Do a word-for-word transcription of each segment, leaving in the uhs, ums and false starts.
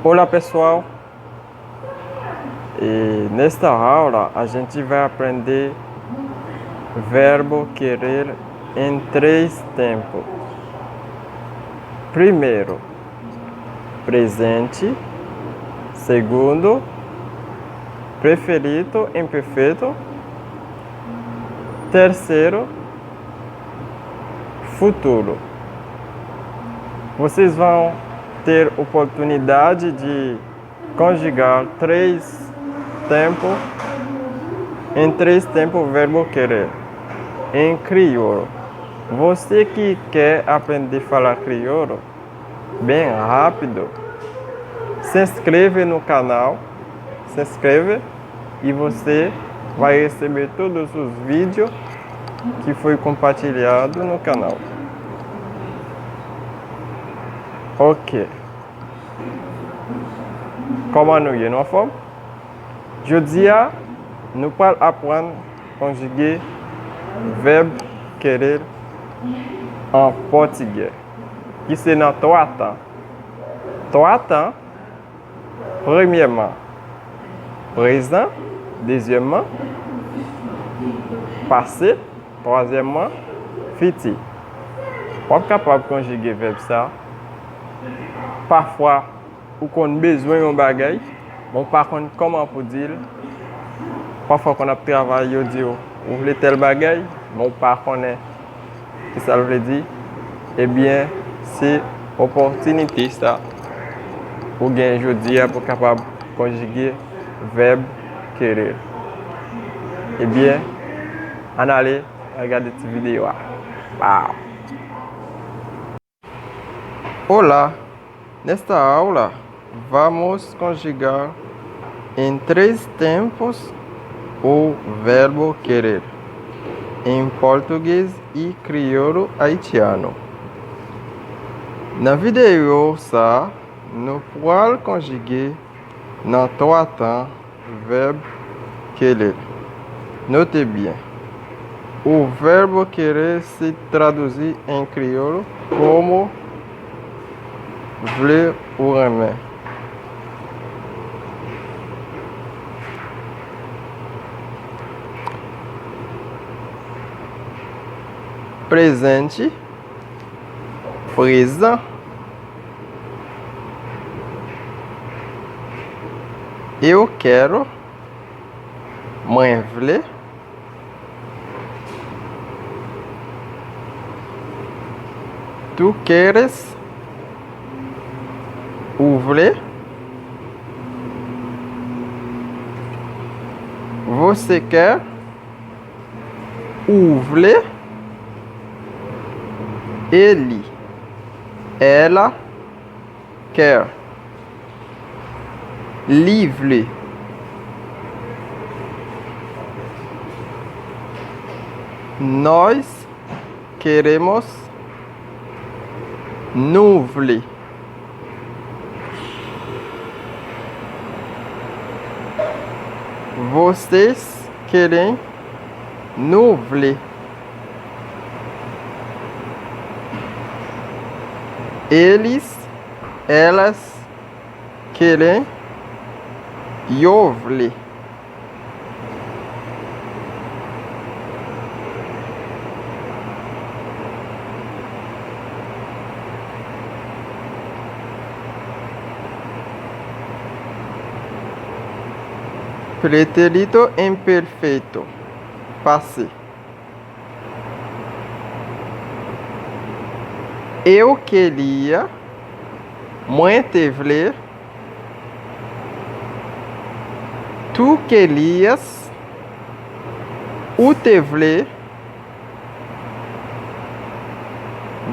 Olá, pessoal! E nesta aula, a gente vai aprender verbo querer em três tempos. Primeiro, presente. Segundo, preferido imperfeito. Terceiro, futuro. Vocês vão ter oportunidade de conjugar três tempos, em três tempos, o verbo querer em crioulo. Você que quer aprender a falar crioulo bem rápido, se inscreve no canal, se inscreve e você vai receber todos os vídeos que foi compartilhado no canal. Ok. Kòman nou ye? Nou anfòm? Jodi a, nou pral aprann konjige vèb querer an pòtigè, ki se nan twa tan. Twa tan, premyèman, prezan, dezyèmman, pase, twazyèmman, fiti. W ap kapab konjige vèb sa pafwa ou konn bezwen yon bagay, men w pa konn kòman pou di l. Pafwa w konn ap travay, yo di w, ou vle tèl bagay, men w pa konnen kisa l vle di. Ebyen, se opòtinite sa ou gen jodi a pou kapab konjige vèb querer. Ebyen, ann ale, ann gade ti videyo a. Wow! Olá! Nesta aula, vamos conjugar em três tempos o verbo querer em português e crioulo haitiano. Nan videyo sa, nou pral konjige nan twa tan vèb querer. Note byen. O verbo querer se traduzi en crioulo como vle ou renmen. Prezente, prezan. Eu quero, mwen vle. Tu queres, ou vle. Você quer, ou vle. Ele, ela quer, li vle. Nós queremos, nou vle. Vocês querem, nou vle. Eles, elas querem, yo vle. Pretérito imperfeito, pase. Eu queria, mwen te vle. Tu querias, ou te vle.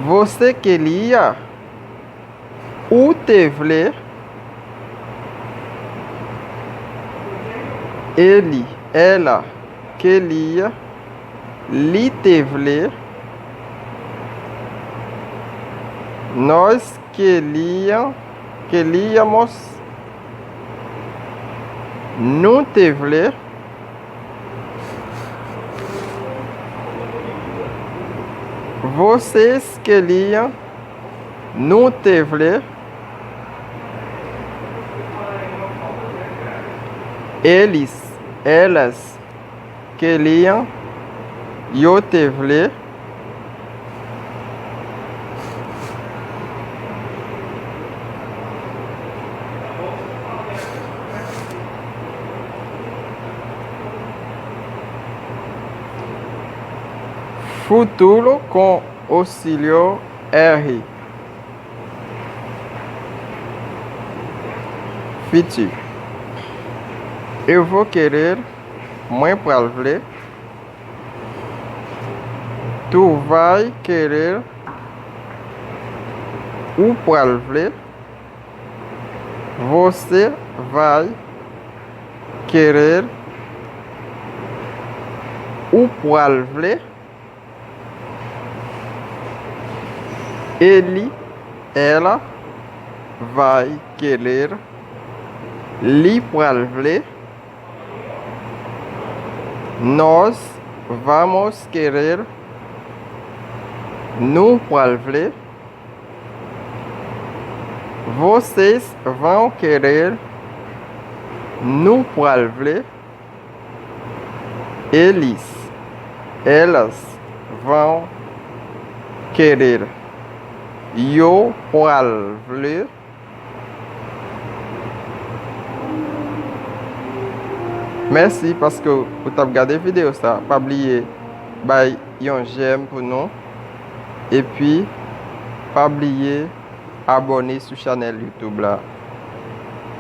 Você queria, ou te vle. Ele, ela queria, li te vle. Nós queria, queríamos, nou te vle. Vocês queriam, Nou te vle. Eles, elas queriam, yo te vle. Futuro com auxílio R. Futur. Eu vou querer, mwen pral vle. Tu vai querer, ou pral vle. Você vai querer, ou pral vle. Ele, ela, vai querer, li pral vle. Nós vamos querer, nou pral vle. Vocês vão querer, nou pral vle. Eles, elas vão querer, yo pral vle. Mèsi paske ou t ap gade videyo sa. Pa bliye bay yon j'aime pou nou. Epi, pa bliye abòne sou chanèl YouTube la.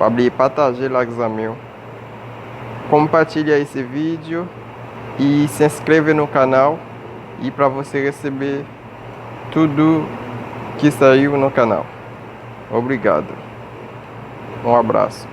Pa bliye pataje l ak zanmi w. Compartilha esse vídeo e se inscreve no canal e para você receber tudo que saiu no canal. Obrigado. Um abraço.